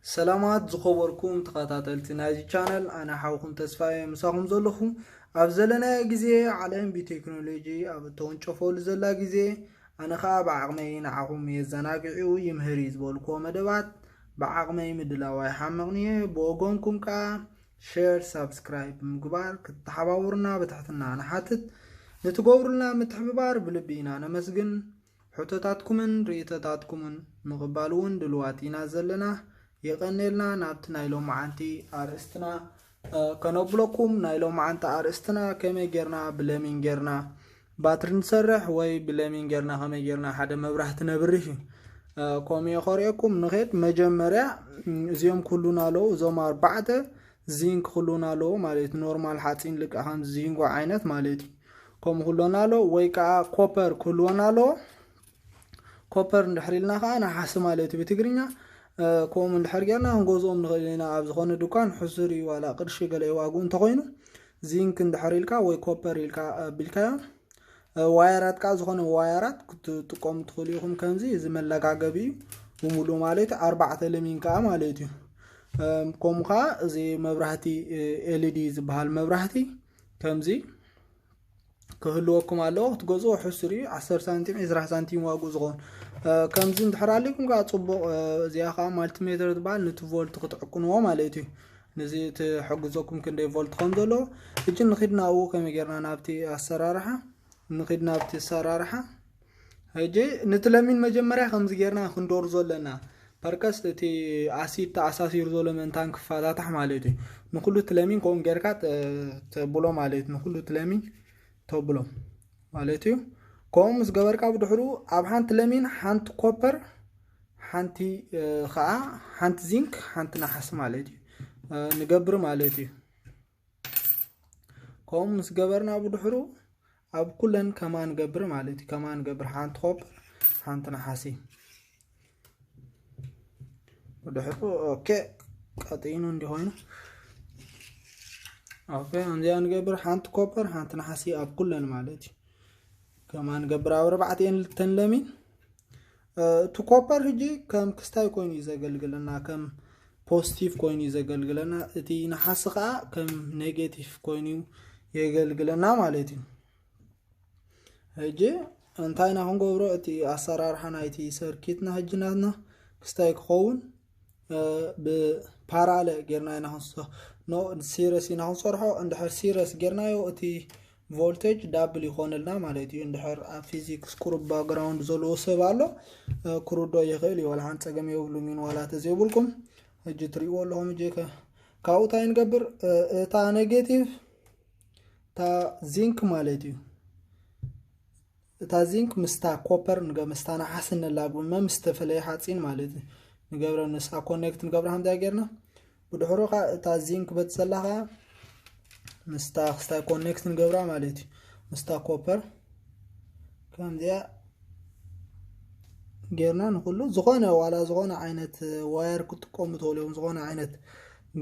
ሰላማት ዝኸበርኩም ተኸታተልቲ ናይዚ ቻነል፣ ኣነ ሓውኩም ተስፋ እየ ምሳኹም ዘለኹ። ኣብ ዘለናዮ ግዜ ዓለም ብቴክኖሎጂ ኣብ እተወንጨፈሉ ዘላ ግዜ፣ ኣነ ኸኣ ብዓቕመይ ንዓኹም የዘናግዕኡ ይምህር እዩ ዝበልክዎ መደባት ብዓቕመይ ምድላዋይ ሓመቕንየ። ብወገንኩም ከኣ ሸር፣ ሳብስክራይብ ብምግባር ክትተሓባበሩና ብትሕትና ንሓትት። ንትገብሩልና ምትሕብባር ብልቢ ኢና ነመስግን። ሕቶታትኩምን ርእይቶታትኩምን ምቕባል እውን ድልዋት ኢና ዘለና። የቐኔልና። ናብቲ ናይ ሎመዓንቲ ኣርእስትና ከነብለኩም። ናይ ሎመዓንቲ ኣርእስትና ከመይ ጌርና ብለሚን ጌርና ባትሪ ንሰርሕ ወይ ብለሚን ጌርና ከመይ ጌርና ሓደ መብራህቲ ነብርህ እዩ። ከምኡ እየ ከርእየኩም ንኸድ። መጀመርያ እዚኦም ኩሉን ኣለዉ፣ እዞም ኣርባዕተ ዚንክ ኩሉን ኣለዉ ማለት ኖርማል ሓፂን ልቃ ከም ዚንጎ ዓይነት ማለት እዩ። ከምኡ ኩሎን ኣሎ ወይ ከዓ ኮፐር ክህልወን ኣለዎ። ኮፐር እንድሕር ኢልና ከዓ ነሓሲ ማለት እዩ ብትግርኛ። ከምኡ እንድሕር ጌርና ክንገዝኦም ንኽእል ኢና ኣብ ዝኾነ ድኳን። ሕሱር እዩ ዋላ ቅርሺ ገለ ዋግኡ እንተኾይኑ። ዚንክ እንድሕር ኢልካ ወይ ኮፐር ኢልካ ኣቢልካዮ። ዋየራት ከዓ ዝኾነ ዋየራት ክትጥቀሙ ትኽእሉ ኢኹም። ከምዚ እዚ መለጋገቢ እዩ ብምሉእ ማለት እዩ። ኣርባዕተ ለሚን ከዓ ማለት እዩ። ከምኡ ከዓ እዚ መብራህቲ ኤልዲ ዝበሃል መብራህቲ ከምዚ ክህልወኩም ኣለዎ። ክትገዝኦ ሕሱር እዩ። ዓሰርተ ሳንቲም፣ ዕስራ ሳንቲም ዋግኡ ዝኾን። ከምዚ እንድሕር ኣሊኩም ከዓ ፅቡቕ። እዚኣ ከዓ ማልቲሜተር ትበሃል። ነቲ ቮልት ክትዕቅንዎ ማለት እዩ። ነዚ ትሕግዘኩም ክንደይ ቮልት ከም ዘለዎ። እጂ ንኺድ ናብኡ ከመይ ጌርና ናብቲ ኣሰራርሓ ንኺድ ናብቲ ኣሰራርሓ። ሕጂ ነቲ ለሚን መጀመርያ ከምዚ ጌርና ክንደርዞ ኣለና። ፐርከስ እቲ ኣሲድ ተኣሳሲሩ ዘሎ መንታን ክፈታታሕ ማለት እዩ። ንኩሉ እቲ ለሚን ከምኡ ጌርካ ተብሎ ማለት እዩ። ንኩሉ እቲ ለሚን ተብሎ ማለት እዩ። ከምኡ ምስ ገበርካ ብድሕሩ ኣብ ሓንቲ ለሚን ሓንቲ ኮፐር፣ ሓንቲ ከዓ ሓንቲ ዚንክ፣ ሓንቲ ነሓስ ማለት እዩ ንገብር ማለት እዩ። ከምኡ ምስ ገበርና ብድሕሩ ኣብ ኩለን ከማ ንገብር ማለት እዩ። ከማ ንገብር ሓንቲ ኮፐር ሓንቲ ነሓሲ። ብድሕሩ ኦኬ ቀጢኑ እንዲኾይኑ ኦኬ እንዚኣ ንገብር ሓንቲ ኮፐር ሓንቲ ነሓሲ ኣብ ኩለን ማለት እዩ። ከማ ንገብር ኣብ ኣርባዕተን ልተን ለሚን። እቲ ኮፐር ሕጂ ከም ክስታይ ኮይኑ እዩ ዘገልግለና፣ ከም ፖዚቲቭ ኮይኑ እዩ ዘገልግለና። እቲ ነሓሲ ከዓ ከም ኔጌቲቭ ኮይኑ የገልግለና ማለት እዩ። ሕጂ እንታይ ኢና ክንገብሮ? እቲ ኣሰራርሓ ናይቲ ሰርኪትና ሕጂ ናትና ክስታይ ክኸውን ብፓራለ ጌርና ኢና ክንሶ ኖ ሲረስ ኢና ክንሰርሖ። እንድሕር ሲረስ ጌርናዮ እቲ ቮልቴጅ ዳብል ይኾነልና ማለት እዩ። እንድሕር ኣብ ፊዚክስ ቁሩብ ባክግራውንድ ዘለዎ ሰብ ኣሎ ክርዶ ይኽእል እዩ። ዋላ ሓንቲ ፀገም የብሉን። ዋላ ተዘይብልኩም ሕጂ ትሪእዎ ኣለኹም። እጀ ካብኡ እንታይ ንገብር? እታ ኔጌቲቭ እታ ዚንክ ማለት እዩ። እታ ዚንክ ምስታ ኮፐር ንገ ምስታ ነሓስ ነላግብመ ምስ ተፈለየ ሓፂን ማለት እዩ። ንገብረ ንሳ ኮኔክት ንገብረ ከምዚኣ ጌርና ብድሕሩ ካ እታ ዚንክ በቲ ዘላ ካ ምስታ ክስታይ ኮኔክት ንገብራ ማለት እዩ። ምስታ ኮፐር ከምዚኣ ጌርና ንኩሉ ዝኾነ ዋላ ዝኾነ ዓይነት ዋየር ክትጥቀሙ ትኽእሉ እዮም። ዝኾነ ዓይነት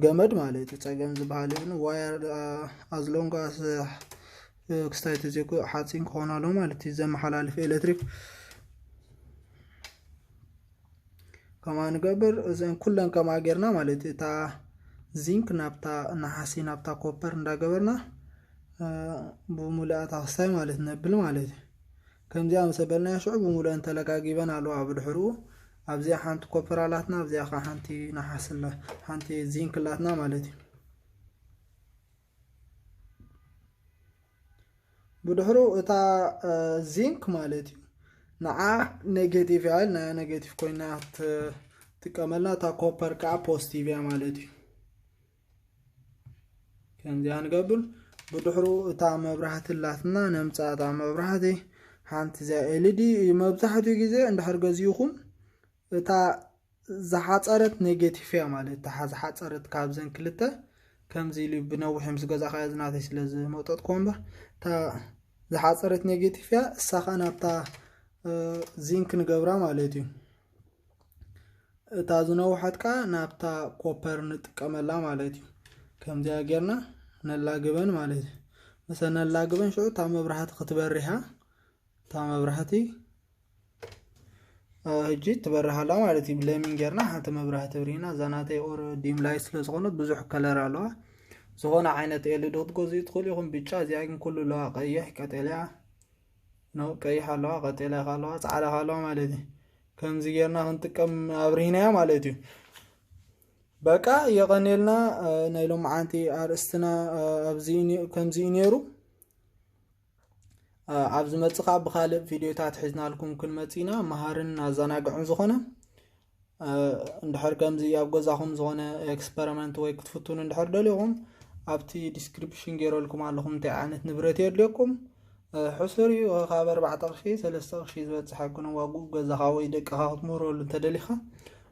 ገመድ ማለት እዩ። ፀገም ዝበሃል የብሉን። ዋየር ኣዝሎንጋ ክስታይ ተዘይኮ ሓፂን ክኾን ኣለዎ ማለት እዩ። ዘመሓላልፍ ኤሌክትሪክ ከማ ንገብር እዘን ኩለን ከማ ጌርና ማለት እዩ። እታ ዚንክ ናብታ ነሓሲ ናብታ ኮፐር እንዳገበርና ብሙሉኣታ ክስታይ ማለት ነብል ማለት እዩ። ከምዚኣ ምስ በልናዮ ሽዑ ብሙሉአን ተለጋጊበን ኣለዋ። ብድሕርኡ ኣብዚኣ ሓንቲ ኮፐር ኣላትና፣ ኣብዚኣ ከዓ ሓንቲ ነሓስ ኣላ፣ ሓንቲ ዚንክ ኣላትና ማለት እዩ። ብድሕሩ እታ ዚንክ ማለት እዩ ንዓ ኔጌቲቭ እያ ኢልና ኔጌቲቭ ኮይና ትጥቀመልና፣ እታ ኮፐር ከዓ ፖዚቲቭ እያ ማለት እዩ። ከምዚኣ ንገብር። ብድሕሩ እታ መብራህቲ ኣላትና ነምፅኣ። እታ መብራህቲ ሓንቲ እዚኣ ኤልዲ እዩ። መብዛሕትኡ ግዜ እንድሕር ገዚእኹም እታ ዝሓፀረት ኔጌቲቭ እያ ማለት እታ ዝሓፀረት ካብዘን ክልተ ከምዚ ኢሉ ብነዊሕ ምስ ገዛእካዮ ዝናተይ ስለ ዝመጠጥኩ እምበር እታ ዝሓፀረት ኔጌቲቭ እያ። እሳ ከዓ ናብታ ዚንክ ንገብራ ማለት እዩ። እታ ዝነውሐት ከዓ ናብታ ኮፐር ንጥቀመላ ማለት እዩ። ከምዚኣ ጌርና ነላግበን ማለት እዩ። መሰ ነላግበን ሽዑ እታ መብራህቲ ክትበርህ እያ። እታ መብራህቲ ሕጂ ትበርሃላ ማለት እዩ። ብለሚን ጌርና ሓንቲ መብራህቲ ተብሪህና። እዛ ናተይ ኦር ዲም ላይት ስለ ዝኾነት ብዙሕ ከለር ኣለዋ። ዝኾነ ዓይነት ኤልዲ ክትገዝኡ ትኽእሉ ኢኹም። ብጫ፣ እዚኣ ግን ኩሉ ኣለዋ። ቀይሕ፣ ቀጠልያ፣ ኖ፣ ቀይሕ ኣለዋ፣ ቀጠልያ ኣለዋ፣ ጻዕዳ ኣለዋ ማለት እዩ። ከምዚ ጌርና ክንጥቀም ኣብሪህናያ ማለት እዩ። በቃ የቐኔልና። ናይ ሎመዓንቲ ኣርእስትና ከምዚ እዩ ነይሩ። ኣብ ዝመጽእ ከዓ ብኻልእ ቪድዮታት ሒዝናልኩም ክንመጽእ ኢና። መሃርን ኣዘናግዕን ዝኾነ። እንድሕር ከምዚ ኣብ ገዛኹም ዝኾነ ኤክስፐሪመንት ወይ ክትፍትኑ እንድሕር ደሊኹም፣ ኣብቲ ዲስክሪፕሽን ገይረልኩም ኣለኹም እንታይ ዓይነት ንብረት የድልየኩም። ሕሱር እዩ። ካብ ኣርባዕተ ቅርሺ ሰለስተ ቅርሺ ዝበፅሕ ኣይኮነን ዋግኡ። ገዛኻ ወይ ደቅኻ ክትምህረሉ እንተደሊኻ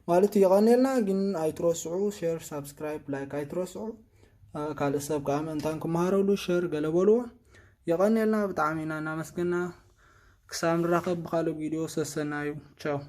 ማለት እዩ። የቐኔልና። ግን ኣይትረስዑ ሼር፣ ሳብስክራይብ፣ ላይክ ኣይትረስዑ። ካልእ ሰብ ከዓ ምእንታን ክመሃረሉ ሸር ገለ በልዎ። የቐኔልና። ብጣዕሚ ኢና እናመስገና። ክሳብ ንራኸብ ብኻልእ ቪድዮ ሰሰናዩ። ቻው።